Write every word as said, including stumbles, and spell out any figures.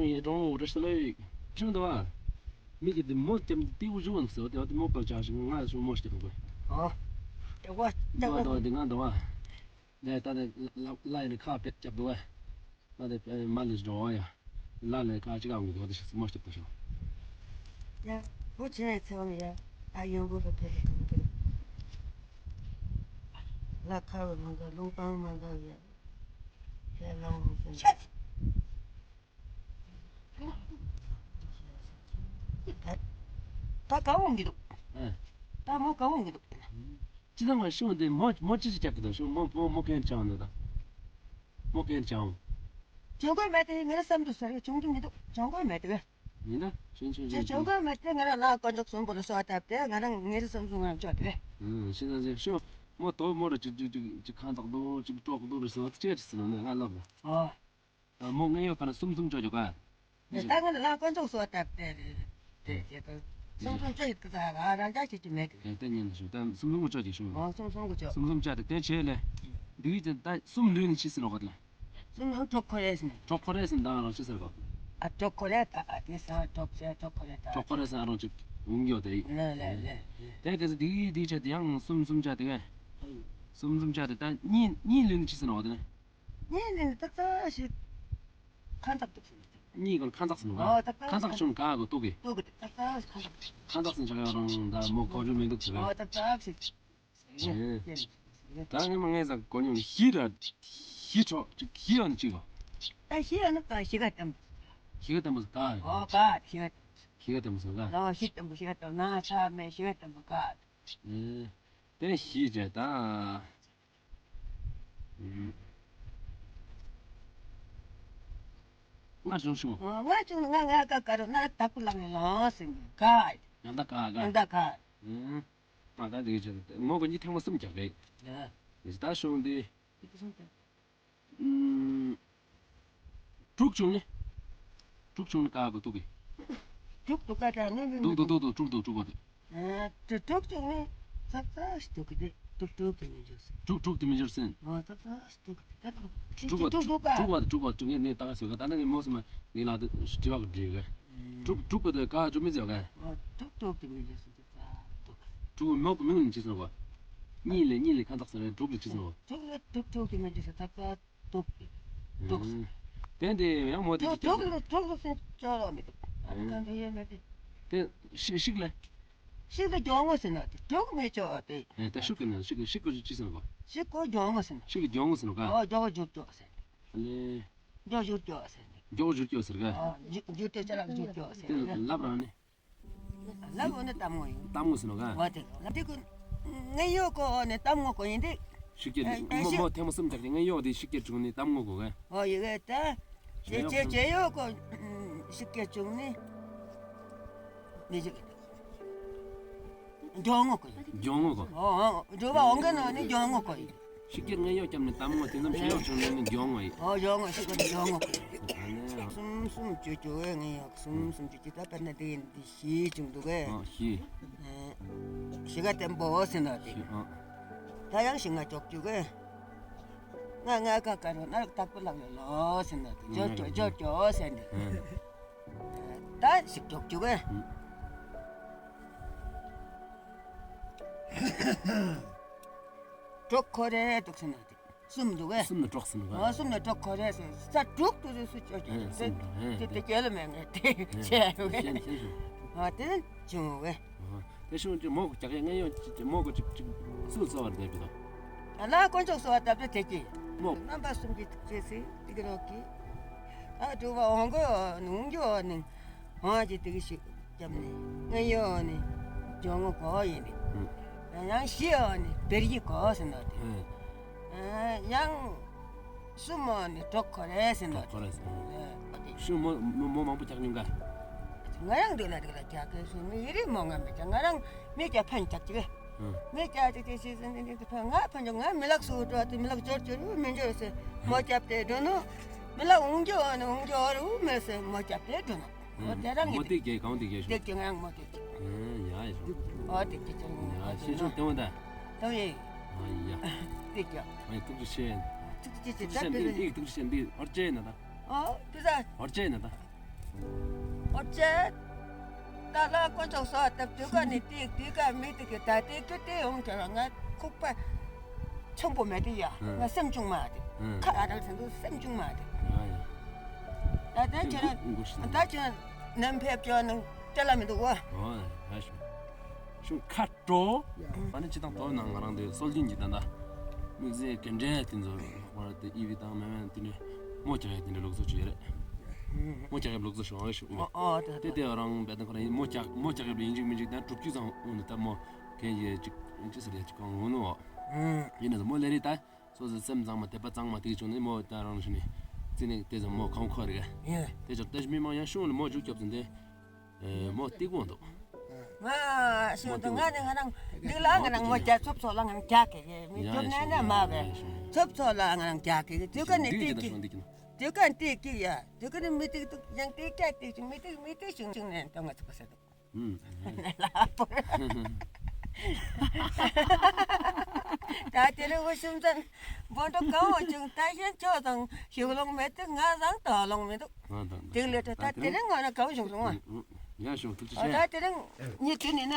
ཡེ་གྲོང་རེ་ཤ་ལོས། ཤོང་དོ་བ། མི་གི་དེ་མོ་ཀྱམ་དེ་འུ་ཇུ་ཝང་སོ་དེ་བ་དེ་མོ་པར་ཆ་ཞིག་ང་ཞུ་མོ་ཤི་དེ་གོ། ཨོ། དེ་བ་དེ་བ་དེ་ང་དོ་བ། ནས་ད་དེ་ལ་ལ་ཡིན་ཁ་པེ་ཅབ་དོ་བ། ད་དེ་མ་ལས་འགྲོ་བ་ཡ། ལ་ལས་ཁ་ཅིག་ཨང་གོ་དེ་ཤི་མོ་ཤི་དེ་ཤོ། ཡ། བུ་ཆེ་ཚེ་བ་མི་ཡ། ཨ་ཡོང་གོ་ཕེ་ཕེ་ཕེ་ཕེ། ལ་ཁ་བ་མ་ག་ལུང་པང་མ་ག་ཡ། ཡ་ལོང་ཕེ། ད་ད་ག་འོང་གི་འདུག་ཨ། ད་མོ་ག་འོང་གི་འདུག་ཅི་ད་ང་ཤོང་དེ་མོ་མོ་ཅི་ཅི་རྒྱབ་ཀྱི་འདུག་ཤོང་མོ་མོ་མོ་གན་ཅང་འདུག་ད། མོ་གན་ཅང་། ཅང་གོ་མེད་དེ་ངས་བསམ་དུ་ཟེར་ཅང་གི་མི་འདུག་ཅང་གོ་མེད་དེ། ཡིན་ད་ཅང་ཅང་ཅང་ཅང་གོ་མེད་དེ་ང་རང་ལ་དཀོན་མཆོག་གསུམ་པོ་ལ་གསོལ་བ་བཏབ་སྟེ་ང་རང་ངས་བསམ་དུ་ང་རང་ཅོག་དེ། ཨུམ་ཤེས་ད་ཅི་ཤོང་མོ་དོ་མོ་ར་ཅིག་ཅིག་ཅིག་ཅིག་ཁང་བདག་འདུག་ཅིག་གྲོགས་འདུག་རེ་སོང་ཅི་ཅི་ཟེར་ནས་ང་ལབ་ལ། ཨོ། ད་མོ་ངས་ཡོད་པ་ན་གསུམ་གསུམ་ཅོག་ཅོག་ག་ད་ང་ལ་དཀོན་མཆོག་གསོལ་བ་བཏབ་སྟེ་རེད། དེ་དེ་གསུམ་གསུམ་ཅོག་ཡིན་ད་རང་རང་ཅག་ཅིག་ཅིག་མེད་གི། དེ་ཉན་ཞུ་ད་གསུམ་གསུམ་ཅོག་ཅིག་ཞུ། ཨོ་གསུམ་གསུམ་ཅོག་གསུམ་གསུམ་ཅོག་དེ་དེ་བྱས་ལས། འདི་གི་ད་གསུམ་ལུས་ནི་ཅི་ཟེར་ནོ་ག་ལ། གསུམ་ལུས་གྲོགས་ཁོ་རེ་ཟེར་ནི། གྲོགས་ཁོ་རེ་ཟེར་ནི་ད་རང་ཅི་ཟེར་ག་ཨ་གྲོགས་ཁོ་རེ་ད་ཨ་དེ་ས་གྲོགས་ཟེར་གྲོགས་ཁོ་རེ་ད། གྲོགས་ཁོ་རེ་ཟེར་རང་ཅིག་འོང་ཡོད་དེ། ལེ་ལེ་ལེ། དེ་ག་ཟེར་འདི་གི་འདི་བྱས་དེ་ཡང་གསུམ་གསུམ་ཅོག་དེ་ག་གསུམ་གསུམ་ཅོག་དེ་ད་གཉིས་གཉིས་ལུས་ནི་ཅི་ཟེར་ནོ་ག་དེ་ནི། གཉིས་ལུས་ནི་ཏག་ཏག་ཞིག་ཁ་འདག་འདུག་ཟེར། གཉིས་ཀོ་ཁ་འདག་ཟེར་ནོ་ག་ཁ་འདག་ཆུང་ག་གོ་ཏོག་གི། ཏོག་གི་ཏག་ཏག་ཁ་འདག་ཟེར་ནོ་ག་རང་ད་མོ་གོ་རྒྱུ་མི་འདུག་ཟེར་ག་ཨོ་ཏག་ཏག་ཞིག་ད་ངས་མ་ངས་ཟ་གོ་ཉུང་ཤི་ར་ཤི་ཆོག་ཅིག་ཤི་ཡོང་ཅིག་གོ་ད་ཤི་ཡོང་ན་ག་ཤི་ག་དམ་ཤི་ག་དམ་སུ་ག་ཨོ་ག་ཤི་ག་ཤི་ག་དམ་སུ་ག་ཨོ་ཤི་དམ་སུ་ཤི་ག་དམ་ན་ཚ་མེ་ཤི་ག་དམ་ག་ཨེ། དེ་ཤི་ཅེ་ད། ང་ཞུང་ཞུང་། ང་ཞུང་ང་ང་ཀ་ཀ་རུ་ན་དག་པོ་ལང་ལང་སེང་ག་ཡང་ད་ཀ་ག་ཡང་ད་ཀ་ཨ་ད་དེ་ཅེ་ངོ་གོ་ཉི་ཐེངས་མ་གསུམ་རྒྱག་གི་ཡ་ད་ཞུང་དེ། དྲུག་བྱུང་ནི། དྲུག་བྱུང་ནི་ཀ་གོ་དུག་གི་དྲུག་དུག་ཀ་ད་ནི་དུག་དུག་དུག་དུག་དྲུག་དུག་དྲུག་གོ་དུག་ཨ་དྲུག་དྲུག་བྱུང་ནི་ཚག་ཚག་ཞིག་དུག་གི་དྲུག་དྲུག་དུ་མི་འགྱུར་སེ། དྲུག་དྲུག་དུ་མི་འགྱུར་སེ། ཨོ་ཚག་ཚག་ཞིག་དུག་གི་ད་དྲུག་དྲུག་དྲུག་དྲུག་ཀ་དྲུག་བ་དྲུག་བ་དྲུག་ངས་ནི་ད་ག་ཟེར་ག་ད་ནི་མོ་སེ་མ་ནི་ལ་དུ་དྲི་བ་གི་དྲི་ག་དྲུག་དྲུག་གོ་དུ་ཀ་ཅུ་མི་ཟེར་ག་ཨོ་དྲུག་དྲུག་དུ་མི་འགྱུར་སེ། དྲུག་མོ་གི་མིང་ནི་ཅི་ཟེར་བ། གཉིས་ལས་གཉིས་ལས་ཁ་འདག་ཟེར་རེད་དྲུག་ལས་ཅི་ཟེར་བ། དྲུག་ལས་དྲུག་དྲུག་གི་མི་འཇུག་ཟེར་ད་ད་དྲུག་དྲུག་ཟེར། དེ་འདི་ཡང་མོ་དེ་དྲུག་ཅི་ལས་དྲུག་ལས་ཟེར་ཅོ་ལོ་མི་འདུག་ཨ་ནི་གང་དུ་ཡོད་མེད་དེ། དེ་ཤི་ཤིག་ལས། ཤིག་ལས་གྱོང་ངོ་ཟེར་ན་དེ་དྲུག་མི་ཅོ་དེ། ཨེ་ད་ཤིག་གི་ན་ཤིག་ཤིག་གི་ཅི་ཟེར་བ། ཤིག་གི་གྱོང་ངོ་ཟེར་ན། ཤིག་གི་གྱོང་ངོ་ཟེར་ནོ་ག་ཨོ་གྱོང་ངོ་འཇུག་ཅོ་ཟེར། ཨ་ལེ། གྱོང་འཇུག་ཅོ་ཟེར། གྱོང་འཇུག་ཅོ་ཟེར་ག་ཨོ་འཇུག་འཇུག་ཅོ་ཅ་ལག་འཇུག་ཅོ་ཟེར། དེ་ལབ་རང་ནི། ལ་འོ་ནི་གཏམ་ངོ་ཡིན། གཏམ་ངོ་ཟེར་ནོ་ག་ཨོ་དེ་ལ་དེ་ཀུན་ངས་ཡོད་གོ་ནི་གཏམ་ངོ་གོ་ཡིན་དེ། ཤིག་གེ་ཨེ་ཨེ་མོ་ཤིག་མོ་ཐེངས་མ་གསུམ་རྒྱག་གི་ངས་ཡོད་དེ་ཤིག་གེ་བྱུང་ནི་གཏམ་ངོ་གོ་ག་ཨོ་ཡི་གེ་ད། ཇེ་ཇེ་ཇེ་ཡོད་གོ་ཤིག་གེ་བྱུང་ནི། མི་ཇི་གེ་གྱོང་ངོ་གོ་ཡིན། གྱོང་ངོ་གོ་ཨོ་ཨོ་འགྲོ་བ་འོང་གི་ནོ་ནི་གྱོང་ངོ་གོ་ཡིན། ཤིག་གེར་ངས་ཡོད་ཀྱང་ནི་གཏམ་ངོ་དེ་ཙམ་ཤེས་ཡོད་བྱུང་ནས་ནི་གྱོང་ངོ་ཡིན། ཨོ་གྱོང་ངོ་ཤིག་གེར་གྱོང་ངོ་གོ་ཡིན། ཨ་ནི་ཨ། གསུམ་གསུམ་ཅོ་ཅོ་ཨེ་ངས་ཡོད་གསུམ་གསུམ་ཅོ་ཅོ་ད་པ་ན་དེ་ཡིན་དེ་ཤི་བྱུང་འདུག་གས། ཨ་ཤི། ཨེ་ཤི་ག་བརྟན་པོ་ཟེར་ནོ་དེ། ཤི་ཨ། ད་ཡང་ཤི་ང་ཅོག་ཅོ་གས། ང་ང་ཀ་ཀ་རུ་ན་རག་དག་པོ་ལག་ཡོད་ལོ་ཟེར་ནོ་དེ། ཇོ་ཇོ་ཇོ་ཇོ་ཟེར་ནི། ཨ། ད་ཤིག་ཅོག་ཅོ་གས། ཨ། གྲོགས་ཁོ་རེ་འདུག་ཟེར་ན་དེ། གསུམ་འདུག་གས། གསུམ་ནི་གྲོགས་ཟེར་ནོ་ག་ཨོ་གསུམ་ནི་གྲོགས་ཁོ་རེ་ཟེར་ས་དྲུག་ཏུ་རེ་སུ་ཅོ་ཅོ་ཨེ་གསུམ་འདུག་ཨེ་དེ་དེ་དེ་གལ་མེད་ངས་དེ་ཨེ་བྱས་ཡོད་གས། ཤེས་ཤེས་ཤེས། ཨ་དེ་བྱུང་གས། ཨ་དེ་ཤུང་ཅིག་མོ་གི་རྒྱག་ཡས་ངས་ཡོད་ཅིག་ཅིག་མོ་གི་ཅིག་ཅིག་སུ་གསོལ་བ་འདེབས་དོ། ཨ་ལ་དཀོན་མཆོག་གསོལ་བ་བཏབ་སྟེ་དེ་གིས་མོ་རྣམ་པ་གསུམ་གྱི་ཐུགས་རྗེས་སུ་དེ་གི་རོགས་ཀྱིས། ཨ་དྲུག་པ་འོང་གོ་འོང་རྒྱུ་འོང་ནི། འོང་ཅི་དེ་གི་ཤིག་རྒྱབ་ནི། ངས་ཡོད་ནི། གྱོང་ངོ་གོ་ཡིན་ནི། ཨུ། ཡང་བཞི་འོང་ནི་བེར་གྱི་གོ་ཟེར་ནོ་དེ། ཨུ། ཡང་གསུམ་འོང་ནི་གྲོགས་ཁོ་རེ་ཟེར་ནོ་དེ། གྲོགས་ཁོ་རེ་ཟེར། ཨུ། ཤུང་མོ་མོ་མོ་མང་པོ་རྒྱག་མྱོང་ག་ང་རང་འདི་ལ་འདི་ལ་རྒྱག་གི་སུ་མི་ཡི་རི་མོ་ང་མི་རྒྱག་ང་རང་མི་རྒྱག་ཕན་རྒྱག་ཅིག་གས། ཨུ། མི་རྒྱག་ཅིག་ཅིག་ཅིག་ཟེར་ནི་འདི་ཕན་ང་ཕན་ཅོག་ང་མི་ལག་སུ་འགྲོ་དེ་མི་ལག་འབྱོར་འབྱོར་རུ་མི་འབྱོར་ཟེར་མོ་རྒྱབ་སྟེ་འགྲོ་ནོ། མི་ལག་འོང་རྒྱུ་འོང་ནི་འོང་རྒྱུ་འོང་རུ་མེད་ཟེར་མོ་རྒྱབ་སྟེ་འགྲོ་ནོ། ཨོ་དེ་རང་མོ་ཡིན། དེ་གས་གང་དེ་གས་ཤོག་དེ་གས་ང་མོ་དེ་གས། ཨེ་ཡ་ཡ་ཤོག་ཨོ་དེ་གས་ཅང་ཡ་ཤེས་ཤོག་དེ་འོང་ད། དེ་ཡིན། ཨ་ཡ། དེ་གས། ཨ་ཡ་ཐུགས་རྗེ་ཆེ། ཐུགས་རྗེ་ཆེ། ཐུགས་རྗེ་ཆེ། འདི་ཐུགས་རྗེ་ཆེ། འདི་ཧོར་ཅེ་ན་ད། ཨོ་ཕི་ཟ། ཧོར་ཅེ་ན་ད། ཨོ་ཙེ། ད་ལ་དཀོན་མཆོག་གསོལ་བ་བཏབ། དུས་ཀ་ནི་ཏིག་དུས་ཀ་མི་ཏིག་གི་ད་ཏིག་ཏིག་ཏིག་འོང་ཁྱེར་ང་ཁུག་པ་ཆེན་པོ་མེད་དེ་ཡ། ཨ། ང་སེམས་ཆུང་མ་དེ། ཨ། ཁ་ཨ་རག་ཚན་དུ་སེམས་ཆུང་མ་དེ། ཨ་ཡ། ད་ད་ཁྱེད་རང་ད་ཁྱེད་རང་ནམ་ཕེབས་ཀྱང་ནང་བྲེལ་བ་མི་འདུག་བ། ཨོ་ཡ་ཤོ། ཤོ་ཁ་དྲོ། ཨ་ནི་སྤྱིར་བཏང་དོ་ན་ང་རང་དེ་སྲོལ་རྒྱུན་གྱི་ད་ད་དམིགས་བསལ་ག་འདྲ་དེ་ཚོ་བར་དུ་ཨི་བི་དང་མེ་མེ་དེ་ནས་མོ་རྒྱག་ཡ་དེ་འདྲ་ལུགས་སྲོལ་ཅིག་ཡོད་རེད། མོ་རྒྱག་ཡ་ལུགས་སྲོལ་ཅིག་ཡོད་རེད། ཨོ་ཨོ་དེ་དེ་དེ་རང་བེད་དང་ཁོ་རང་མོ་རྒྱག་མོ་རྒྱག་ཡ་ཡིན་གཅིག་མིན་གཅིག་ད་གྲུབ་རྒྱུ་ཙང་འོ་ནི་ད་མོ་གན་ཡེ་གཅིག་ཅི་ཟེར་ཡ་གཅིག་གང་འོ་ནོ། ཡིན་ན་མོ་ལས་རེད་ད། སོ་སོ་སེམས་གཙང་མ་དད་པ་གཙང་མ་དེ་བྱུང་ནས་མོ་ད་རང་བཞིན་ནས་རྩིས་ནས་དེ་ཚོ་མོ་གང་ཁོ་རེད། ཡིན། དེ་ཚོ་ལྟ་ཞིབ་མི་མང་ཡང་ཤོང་ལ་མོ་མཇུག་སྐྱོབ་ཚུན་དེ། ཨེ་མོ་ཏིག་པོ་འདུག་ང་ཤོང་འདུག་ང་ནི་ང་རང་འདི་ལ་ང་རང་མོ་རྒྱག་ཚོབ་ཚོ་ལ་ང་རང་རྒྱག་གི་མི་ཡ་ཚོབ་ཡ་ནས་ཤོང་ནས་མ་གི་ཡ་ཤོང་། ཚོབ་ཚོ་ལ་ང་རང་རྒྱག་གི་དུས་ཀ་ནི་ཏིག་གི་དུས་ཀ་ནི་ཏིག་གི་ཡ་དུས་ཀ་ནི་མི་ཏིག་འདུག་ཡང་ཏིག་ཀ་ཏིག་ཅིག་མི་ཏིག་མི་ཏིག་ཅིག་ཅིག་ནས་ཏོ་ང་ཚོ་པ་ས་འདུག་ད་དེ་རིང་འུ་ཤུམ་ཚན་བོན་ཏོ་གང་བ་བྱུང་ད་ཤན་ཆོ་དང་ཤུག་ལོང་མེད་དུ་ང་བཟང་དོ་ལོང་མི་འདུག་ང་དང་དེ་ལས་ད་དེ་རིང་ང་ན་གང་བྱུང་སོང་ང་། ཡ་ཤོང་ཐུགས་རྗེ་ཆེ། ད་དེ་རིང་ཉི་ཐུན་ནི་ན།